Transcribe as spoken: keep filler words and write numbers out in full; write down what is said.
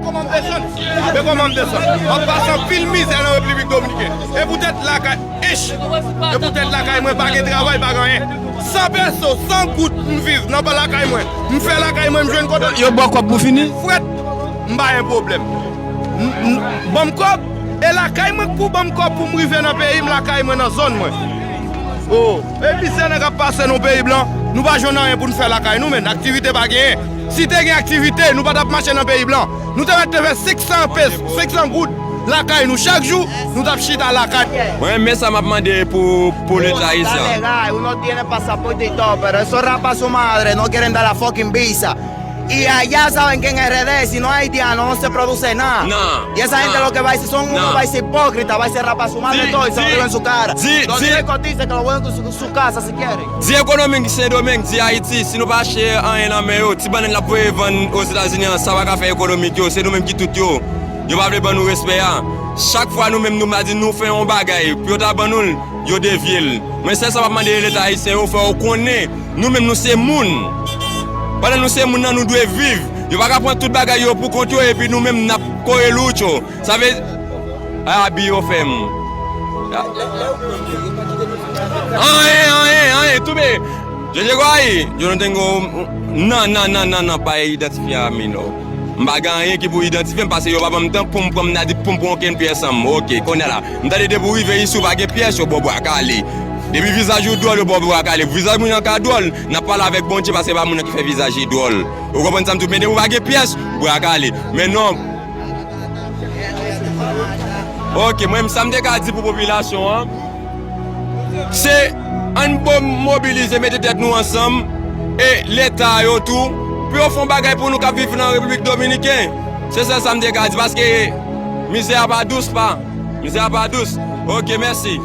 Kòman m desann? Men kòman m desann? M ap pase anpil mizè nan Repiblik Dominikèn. E poutèt lakay, ich! E poutèt lakay mwen pa gen travay, pa gen anyen. San peso, san goud m viv nan lakay mwen. M fè lakay mwen, m jwenn kote. Yo ba w kòb pou fini? Frèt, m pa gen pwoblèm. M, m, ban m kòb, e lakay mwen k pou ban m kòb pou m rive nan peyi m, lakay mwen nan zòn mwen. Oh, e mizè nèg ap pase nan peyi blan, nou pa jwenn anyen pou n fè lakay nou, men aktivite pa genyen. Si te gen aktivite, nou pa t ap mache nan peyi blan. Nou te mèt te fè senk san pes, senk san goud lakay nou chak jou, nou t ap chita lakay. Mwen, men sa m ap mande pou, pou Leta ayisyen. Uno tiene pasaporte y todo, pero esos rapas su madre no quieren dar la fucking visa. Y allá saben que en R D, si no hay haitiano, no se produce nada. Nah, y esa gente lo que va a decir son unos, va a decir hipócritas, va a decir rapas su madre y todo, y se lo digo en su cara. Rodrigo dice que lo bueno en su, su casa si quiere. Di ekonomi Sendomeng, di Ayiti, si nou pa achte anyen nan men yo, ti bannann y ap voye vann Ozetazini an, sa pa ka fè ekonomi yo, se nou menm ki tout yo. Yo pa vle ban nou respè a. Chak fwa nou menm nou pa di nou fè yon bagay, pou yo ta ban nou l, yo devye l. Mwen sèl sa m ap mande Leta ayisyen yo fè yo konnen, nou menm nou se moun. Pandan nou se moun nan, nou dwe viv. Yo pa ka pran tout bagay yo pou kont yo epi nou menm n ap kore loutcho. Sa vle, ay abi yo fè m. Anyen, anyen, anyen, toube. Yo te gwa yi, yo nou tengo, nan, nan, nan, nan, nan, pa idantifye a mi non. M pa gen anyen ki pou idantifye m, paske yo pa ban m tan pou m pran m nan di pou m pran okenn pyès an m. Oke, kounye a la. M tande depi w rive isi, w pa gen pyès, yo ba w bwa kale. Depi vizaj ou dwòl, yo ba w bwa kale. Vizaj moun nan ka dwòl, n ap pale avèk Bondye, paske se pa moun nan ki fè vizaj li dwòl. Ou konprann sa m di w? Men depi w pa gen pyès, bwa kale. Men non. Oke, mwen, sa m te ka di pou popilasyon an, se ann bon mobilize, mete tèt nou ansanm, e Leta yo tou, pou yo fè yon bagay pou nou k ap viv nan Repiblik Dominiken. Se sèl sa m te ka di, paske mizè a pa dous, pa. Mizè a pa dous. Oke, mèsi.